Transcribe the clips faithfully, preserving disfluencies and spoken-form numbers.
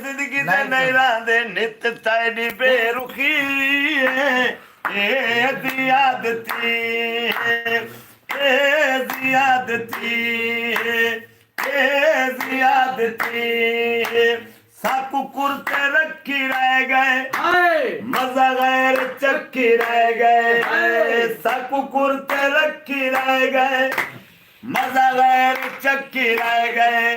زندگی دے نہیں راندے، نت تیݙی بے رخی اے، اے زیادتی اے، اے زیادتی اے، اے زیادتی اے۔ ساکوں کرتے رکھی رہ ڳئے، ہائے۔ مزہ غیر چکی رہ ڳئے، ہائے۔ ساکوں کرتے رکھی رہ ڳئے، مزہ غیر چکی رہ ڳئے۔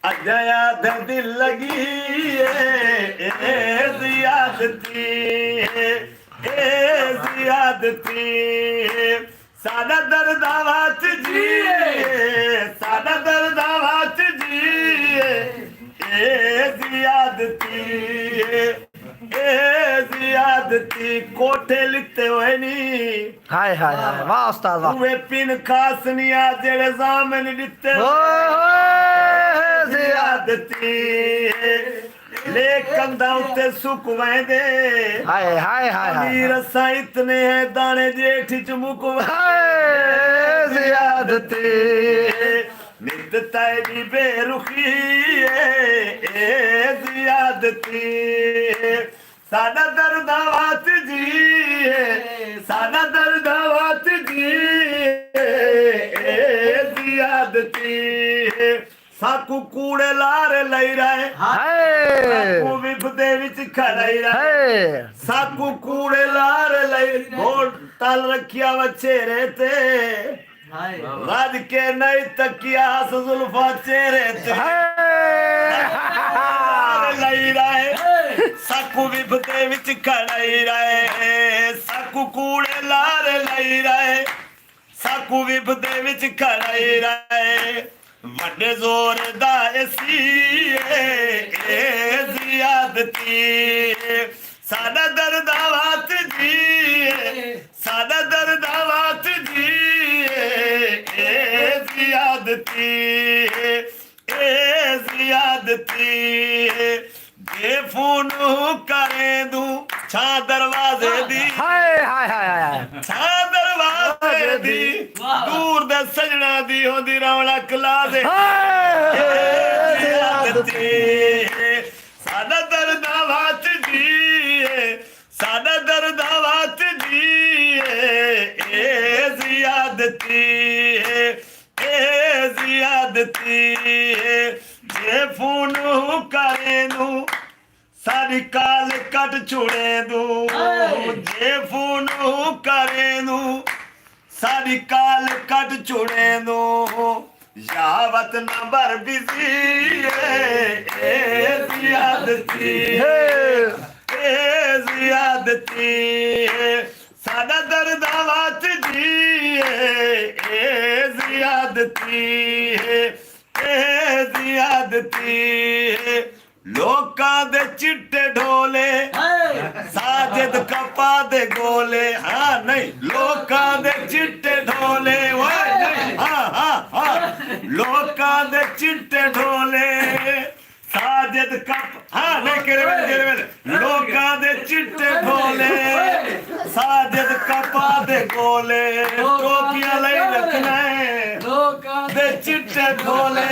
اڄاں آدھے دل لڳی اے، اے زیادتی اے، اے زیادتی اے۔ ساݙا درد آوات جی اے، ساݙا درد آوات جی اے، اے زیادتی اے، اے زیادتی۔ کوٹھے لتے ہوئے نی، ہائے، ہائے، ہائے، واہ استاد، واہ۔ اوہ پن خاص نی آ جیڑھے ضامن ݙتے ہوئے۔ اوئے ہوئے، زیادتی۔ لیک کندھاں اتے سک ویندے۔ ہائے، ہائے، ہائے، ہائے۔ امیر اساں اتنے ہیں، داݨے جیٹھ اچ مک ویندے۔ ہائے، زیادتی۔ نت تیݙی بے رخی اے، اے زیادتی۔ ساݙا درد آوات جی اے، ساݙا درد آوات جی اے، اے زیادتی اے۔ ساکوں کوڑے لارے لئی رہے۔ ہائے۔ ساکوں وبھ دے وچ کھڑائی رہے۔ ہائے۔ ساکوں کوڑے لارے لئی، گھوڑ تل رکھیا وچھیرے تے۔ ہائے۔ وڄ کے نہیں تکیا ہس زلفاں چہرے تے۔ ہائے۔ لئی رہے۔ ساکوں وبھ دے وچ کھڑائی رہے۔ ساکوں کوڑے لارے لئی رہے۔ ساکوں وبھ دے وچ کھڑائی رہے۔ وݙے زور دا اے سی اے، اے زیادتی اے۔ ساݙا درد آوات جی اے، ساݙا درد آوات جی اے، اے زیادتی اے، اے زیادتی اے۔ جے فون کریندوں چھاں دروازے دی۔ ہائے، ہائے، ہائے، ہائے۔ چھاں دروازے دی۔ واہ۔ دور دے سڄݨاں دی ہوندی رونق لازے۔ ہائے۔ اے زیادتی اے۔ ساݙا درد آوات جی اے۔ ساݙا درد آوات جی اے۔ اے زیادتی اے۔ اے زیادتی اے۔ جے فون کریندوں ساݙی کال کٹ چھوڑیندوں۔ ہائے۔ جے فون کریندوں ساݙی کال کٹ چھوڑیندوں۔ یا وت نمبر بزی اے، اے زیادتی اے، اے زیادتی اے۔ ساݙا درد آوات جی اے، اے زیادتی اے، اے زیادتی اے۔ لوکاں دے چٹے ڈھولے، ہائے۔ ساجد کپا دے گولے، ہاں نہیں، لوکاں دے چٹے ڈھولے، وائے نہیں، ہاں، ہاں، ہاں۔ لوکاں دے چٹے ڈھولے، ساجد کپ، ہاں، نہیں، کیڑھے ویلے، کیڑھے ویلے۔ لوکاں دے چٹے ڈھولے، ساجد کپا دے گولے، ٹوپیاں لئی رکھنا ہے۔ لوکاں دے چٹے ڈھولے،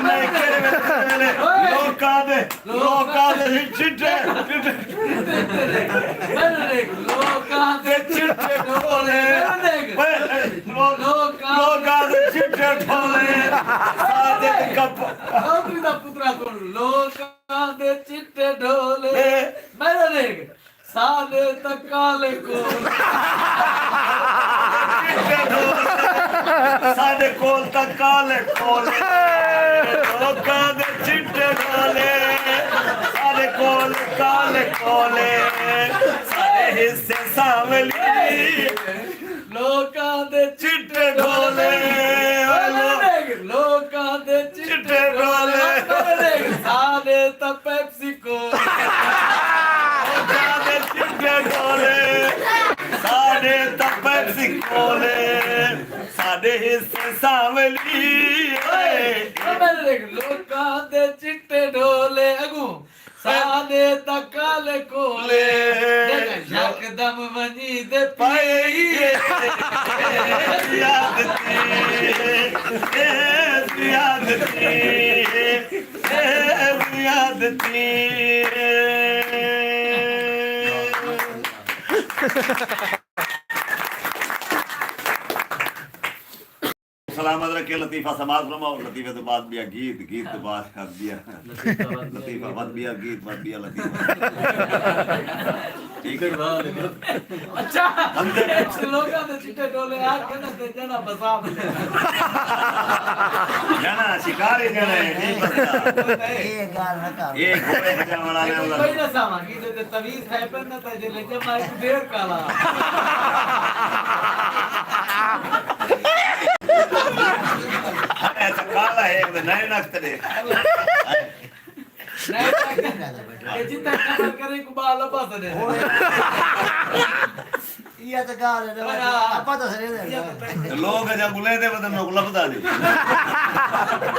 نہیں، کیڑھے ویلے، کیڑھے ویلے۔ لوکاں دے، لوکاں دے چٹے، چٹے۔ لوکاں دے چٹے ڈھولے۔ لوکاں دے چٹے ڈھولے، ساجد کپا۔ لوکاں دے چٹے ڈھولے۔ اے۔ میݙا ݙیکھ، ساݙے تاں کالے کول۔ چٹے ڈھولے، ساݙے کول تاں کالے کولے۔ لوکاں دے چٹے ڈھولے، ساݙے کول کالے کولے۔ ساݙے حصے سانولی۔ لوکاں دے چٹے ڈھولے، لوکاں دے چٹے ڈھولے۔ ساݙے تاں پیپسی کولے۔ لوکاں دے چٹے ڈھولے، ساݙے تاں پیپسی کولے۔ ساݙے حصے سانولی۔ لوکاں دے چٹے ڈھولے اڳوں ساݙے تاں کالے کولے، یکدم ونڄی تے پئی۔ اے زیادتی، اے زیادتی، اے زیادتی۔ سلامت رکھے۔ لطیفہ سماعت فرماؤ۔ لطیفے توں بعد ٻیا گیت، گیت توں بعد ٻیا لطیفہ، ود ٻیا گیت، ود ٻیا لطیفہ۔ ٹھیک ہے۔ اچھا۔ لوکاں دے چٹے ٹولے آ کے نا تے جنا بسا بنے۔ جنا شکاری جنا ہے، نہیں بستا۔ اے ڳالھ نہ کر۔ اے گھوڑے بجاوݨ والے ہیں۔ کوئی نہ ساواں، کی تے تعویذ ہے پر نہ تے جے لے جما ایک ڈھیر کالا۔ اے تے کالا ہے، اے نئے نقط دے۔ نئے نقط۔ اے جتنا خبر کرے کو با لبا سدے۔ یہ تو گال ہے، ہاں۔ آپ تو سرے دے۔ تے لوگ اجا بلے دے بدن نو لبدا نہیں۔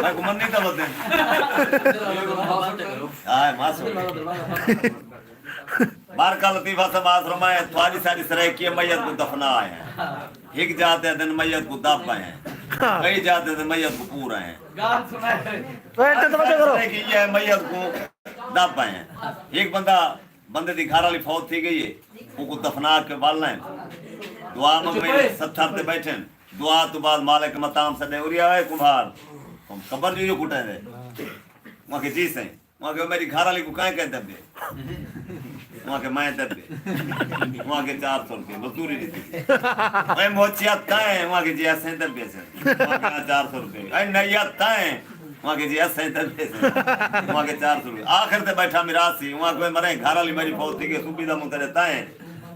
میں کو منی تا بدن۔ ہائے ماسو۔ بارکا لطیفہ سماعت فرمائے، تھوڑی ساری سرائیکی میت کو دفنا آئے ہیں۔ ہک جاتے دن میت کو دب آئے ہیں۔ کئی جاتے دن میت کو پور آئے ہیں۔ ڳالھ سݨائے۔ اے تے توجہ کرو۔ سرائیکی یہ میت کو دب آئے ہیں۔ ایک بندہ، بندے دی گھر والی فوت تھی ڳئی ہے، او کو دفنا کے ول ہیں۔ دعا منگوے، ستھر تے بیٹھے ہیں۔ دعا تو بعد مالک مقام سݙے، اریا اے کمبھار، قبر جو یوں کٹے دے۔ وہاں کے جی سائیں۔ وہاں کے میری گھر والی کو کہیں کہیں دبے۔ وہاں کے میں دبے۔ وہاں کے چار سو روپے مزدوری دیتی۔ اے موچیا تائیں، وہاں کے جی اسیں دبے سے۔ وہاں کے چار سو روپے۔ اے نیا تائیں، وہاں کے جی اسیں دبے سے۔ وہاں کے چار سو روپے۔ آخر تے بیٹھا میراثی، وہاں کے مرے گھر والی میری فوت تھی ڳئی، صوبی دا منترے تائیں۔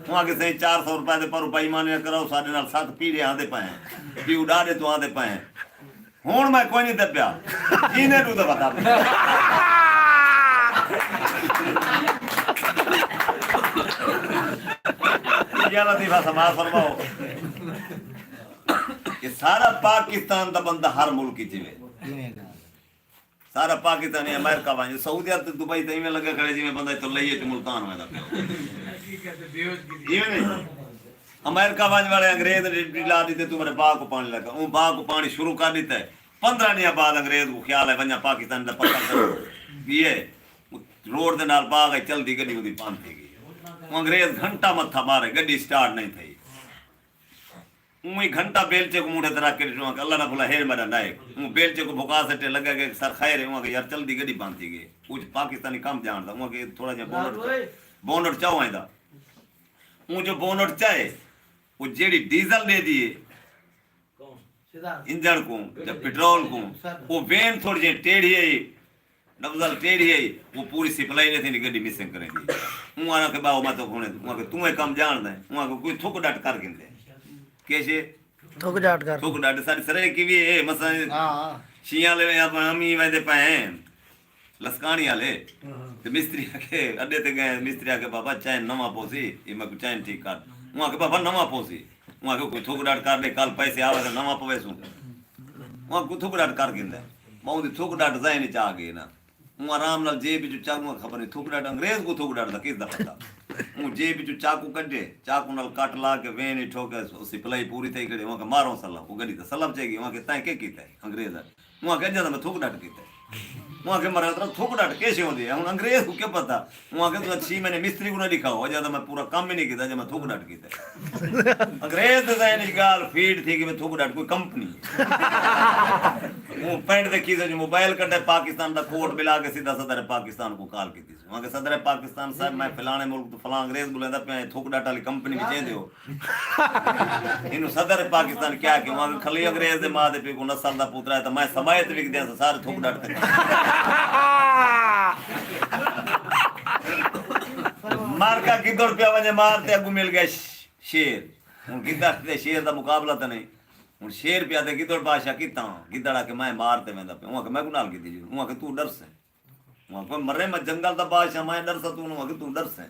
وہاں کے سہی چار سو روپے دے پر بے ایمانی نہ کرو، ساڈے نال ست پیڑے آندے پئے ہیں۔ پیو ݙاݙے تو آندے پئے ہیں۔ ہݨ میں کوئی نہیں دبیا۔ جیندے ݙو دفعہ دب۔ یا لطیفہ سماعت فرماؤ کہ سارا پاکستان دا بندہ ہر ملک وچ وے۔ سارا پاکستانی امریکہ ونڄ، سعودی عرب تے دبئی تے ایویں لڳے کھڑے جیویں بندہ اتھوں لئی اچ ملتان ویندا پیا۔ ایویں نہیں؟ امریکہ ونڄ والے انگریز نے ڈیوٹی لا ݙتی، توں میرے باغ کو پاݨی لڳا۔ اوں باغ کو پاݨی شروع کر ݙتا ہے۔ پندرہ ݙینہاں بعد انگریز کو خیال ہے، ونڄاں پاکستان دا پتہ کروں۔ یہ روڈ دے نال باغ ہے، چلدی گݙی اوندی بند تھی ڳئی۔ اوں انگریز گھنٹہ متھا مارے، گݙی سٹارٹ نہیں تھئی۔ اوں ہی گھنٹہ بیلچے کو مونڈھے تے رکھ کے ݙٹھو کہ اللہ نہ بھلا ہیر میݙا نائب۔ اوں بیلچے کو بھکا سٹے، لڳا کہ سر خیر ہے، اوں کہ یار چلدی گݙی بند تھی ڳئی۔ کچھ پاکستانی کم ڄاݨدا، اوں کہ تھوڑا جیہا بونٹ، بونٹ چاؤ آئیندا۔ اوں جو بونٹ چائے، او جیڑھی ڈیزل ݙیندی ہے انجݨ کوں یا پٹرول کوں، او وین تھوڑی جیہی ٹیڑھی ہے، ڈبزل ٹیڑھی ہے، او پوری سپلائی ݙے تھیندی، گݙی مسنگ کریندی۔ اوں آکھیا کہ ٻاہو میں تاں ہݨے، اوں آکھیا توں اے کم ڄاݨدا ہیں؟ اوں آکھیا کوئی تھک ݙٹ کر گھندے۔ کیشے؟ تھک ݙٹ کر۔ تھک ݙٹ ساݙی سرائیکی وی ہے، مثلاً ہاں۔ شیعہ والے یا امی ویندے پئے ہیں۔ لسکاݨی والے۔ ہاں۔ تے مستری آکھے، اݙے تے ڳئے، مستری آکھے، "بابا، چین نواں پوسی، اے میکوں چین ٹھیک کر۔" اوں آکھے، "بابا، نواں پوسی۔" اوں آکھے، "کوئی تھک ݙٹ کر ݙے، کل پیسے آوے تاں نواں پویسوں۔" اوں آکھے، کوئی تھک ݙٹ کر گھندا ہے۔ ٻہوں دی تھک ݙٹ ذہن وچ آ ڳئی نا۔ اوں آرام نال جیب وچوں چاقو، خبر نہیں تھک ݙٹ، انگریز کوں تھک ݙٹ دا کس دا پتہ۔ اوں جیب وچوں چاقو کڈھے، چاقو نال کٹ لا کے وین ہی ٹھوکے، سپلائی پوری تھئی کھڑی، اوں آکھے، "مارو سلب۔" او گݙی تے سلب چاہیے، اوں آکھے، "تیں کے کیتا ہے؟" انگریز آکھے۔ اوں آکھیا، "اڄاں تاں میں تھک ݙٹ کیتا ہے۔" اوں آکھیا، "مرے ترا تھک ݙٹ کیشے ہوندی ہے؟ ہݨ انگریز کوں کیا پتہ؟" اوں آکھیا، "تساں چھی مہینے مستری کوں نہ ݙکھاؤ، اڄاں تاں میں پورا کم ہی نہیں کیتا، اڄاں میں تھک ݙٹ کیتا ہے۔" انگریز دے ذہن وچ ڳالھ فیڈ تھی کہ میں تھک ݙٹ کوئی کمپنی ہے۔ اوں پینٹ دے کھیسے وچوں موبائل کڈھے، پاکستان دا کوڈ ملا کے سیدھا صدر پاکستان کوں کال کیتی۔ وہاں کہ صدر پاکستان صاحب، میں فلانے ملک تو فلاں انگریز بلیندا پیا، اے تھک ڈٹ والی کمپنی وچ ایندے ہو؟ اینوں صدر پاکستان کیا کہ وہاں کہ کھلی انگریز دے ماں دے پیو کو نسل دا پوترا ہے، تو میں سماعت وکدیاں ساں سارے تھک ڈٹ تے۔ مارکا گدڑ پیا ونجے مار تے اگوں مل گئے ش-، شیر۔ ہن گدڑ تے شیر دا مقابلہ تے نہیں۔ ہن شیر پیا تے گدڑ بادشاہ کتھاں؟ گدڑ آ کے میں مار تے ویندا پیا۔ اوں آکھے میں کو نال گدی جو۔ اوں آکھے تو ڈرسیں۔ اوں آکھیا، "مرے میں جنگل دا بادشاہ، میں ڈرساں توں؟" اوں آکھیا، "توں ڈرسیں۔"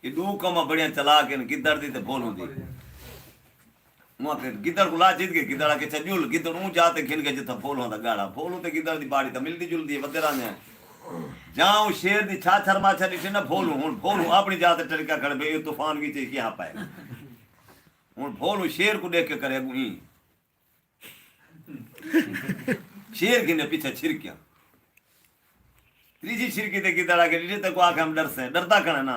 اے ݙو قوماں بڑیاں چلاک ہن، گدڑ دی تے بھولوں دی۔ اوں آکھیا، گدڑ کوں لا جت ڳئے، گدڑ آکھے، "اچھا ڄل۔" گدڑ اوں جا تے گھن ڳئے جتھاں بھولوں دا ڳاڑھا۔ بھولوں تے گدڑ دی باڑی تاں ملدی جلدی ہے، ودے رہندے ہیں۔ جاں اوں شیر دی چھاچھر ماچھر ݙٹھے نہ بھولوں، ہݨ بھولوں اپݨی جا تے ٹرکا کھڑے بھئی، اے طوفان وچ اے کیہاں پئے۔ ہݨ بھولوں شیر کوں ݙیکھ کے کرے اڳوں ایں۔ شیر گھنے پچھے چھرکیاں۔ تریجھی چھرکی تے گدڑ آ کے ݙٹھے، تیکوں آکھے ہم ݙرسیں، ݙردا کھڑیں نا۔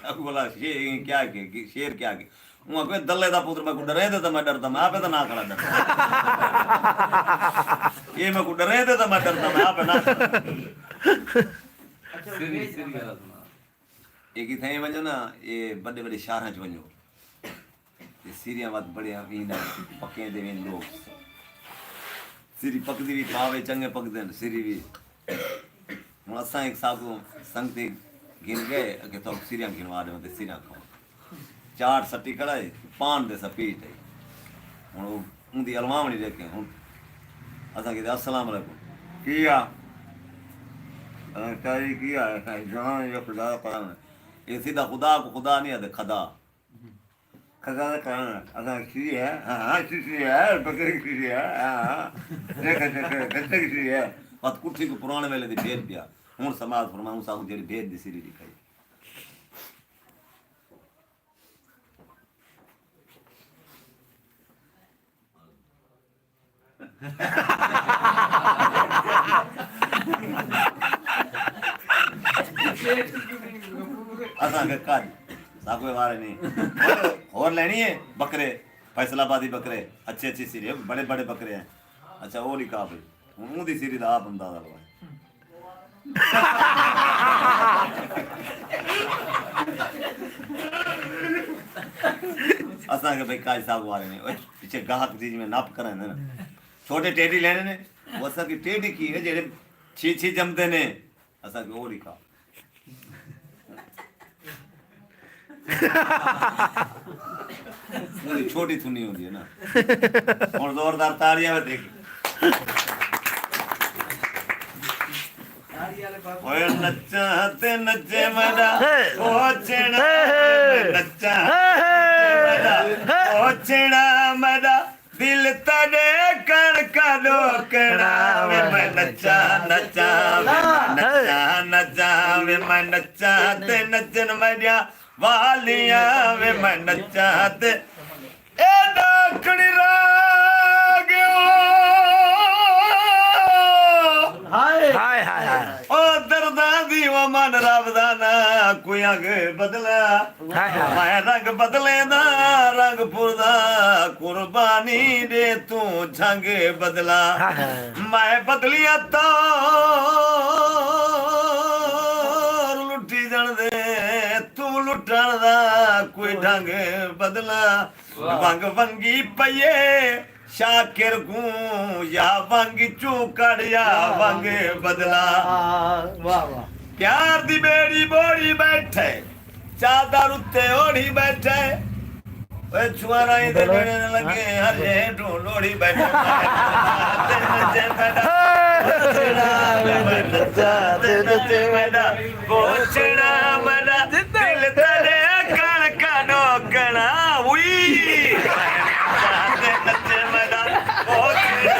اڳوں بھلا شے-، کیا کے، شیر کیا کے؟ اوں آکھے، دلے دا پتر میکوں ݙریندے تاں میں ݙرداں، میں آپے تاں نہ کھڑا ݙرداں۔ اے میکوں ݙریندے تاں میں ݙرداں، میں آپے نہ کھڑا ݙرداں۔ سری، سری والا سݨا۔ اے کتھائیں ونڄو نا، اے وݙے وݙے شہراں چ ونڄو۔ تے سریاں وت بڑے ویندن، پکیندے ویندن لوگ۔ سری پکدی وی پاوے، چنڳے پکدن، سری وی۔ ہݨ اساں ہک ساکوں سنگتی گھن ڳئے، اڳے تہاکوں سریاں گھنوا ݙیواں تے سریاں کھاؤ۔ چاٹ سٹی کھڑا ہے، پان دے سپیٹ ہے۔ ہݨ او اوندی الواوݨی ݙیکھیں۔ ہݨ اساں کیتے، السلام علیکم۔ کیا؟ اساں چاہی کیا ہے؟ اساں جان یا خدا کرم۔ اے سیدھا خدا کوں خدا نہیں آہدے، کھدا۔ کھدا دا کرم۔ اساں شری ہے؟ ہاں، ہاں، شری، شری ہے، بکرے کی شری ہے، ہاں، ہاں۔ دیکھ، دیکھ، گھنٹے کی شری ہے۔ بس کٹھی کوں پراݨے ویلے دی بھیت پیا۔ ہݨ سماعت فرماؤں، ساکوں جیڑھی بھیت دی سری ݙکھائی۔ اساں کے کڄ، ساکوں اے وارے نہیں۔ ہور لینی ہے بکرے، فیصل آبادی بکرے، اچھی اچھی سری ہے، بڑے بڑے بکرے ہیں۔ اچھا، او ݙکھا بھئی۔ ہݨ اوندی سری دا آپ اندازہ لگا۔ اساں کے بھئی کاج صاحب وارے نے، اوئے پچھے گاہک دی جیویں نپ کریں نے۔ چھوٹے ٹیڈی لینے نے، او اساں کی ٹیڈی کی ہے جیڑھے چھی چھی جمدے نے۔ اساں کوں او ݙکھا۔ اوندی چھوٹی تھنی ہوندی ہے نا۔ ہݨ زوردار تاڑیاں وے ݙیکھ۔ اوئے نچاں تے نچے میݙا پوچھݨا، نچاں تے میݙا پوچھݨا، میݙا دل تیݙے کݨ کݨ ݙوکݨا۔ وے میں نچاں، نچاں، وے میں نچاں، نچاں، وے میں نچاں تے نچن میݙیاں والیاں، وے میں نچاں تے اے ݙاکݨی راڳ او۔ ہائے۔ ہائے، ہائے، ہائے۔ او درداں دی او من رب دا نہ کوئی انگ بدلا۔ ہائے ہائے۔ میں رنگ بدلے دا، رنگ پھردا، قربانی ݙے توں جھنگ بدلا۔ ہائے ہائے۔ میں بدلیاں تور لٹی جاندے، توں لٹݨ دا کوئی ڈھنگ بدلا۔ واہ۔ ونگ ونگی پئیے شاکر کوں، یا ونگ چوکڑ یا ونگ بدلا۔ واہ، واہ۔ پیار دی ٻیڑی ٻوڑی ٻیٹھے، چادر اتے اوڑھی ٻیٹھے۔ اوئے چھوارائیں دے میڑے نہ لڳے، ہر جے ڈھوں لوڑھی ٻیٹھے۔ تے نچے میݙا، تے نچے میݙا، بوچھڑا میݙا، دل تیݙے کݨ کݨ ݙوکݨا۔ اوئی۔ تے نچے میݙا، بوچھڑا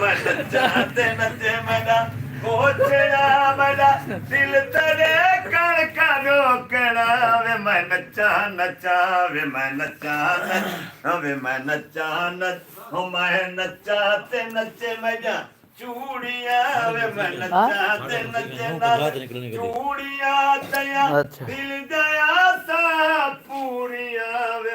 میݙا، تے نچے میݙا، بوچھڑا میݙا، دل تیݙے کݨ کݨ ݙوکݨا۔ وے میں نچاں نچاں، وے میں نچاں نچاں، وے میں نچاں نچاں، او میں نچاں تے نچے میݙا چوڑیاں۔ وے میں نچاں تے نچے نال چوڑیاں تیاں، اچھا۔ دل دیاں ساں پوریاں۔ وے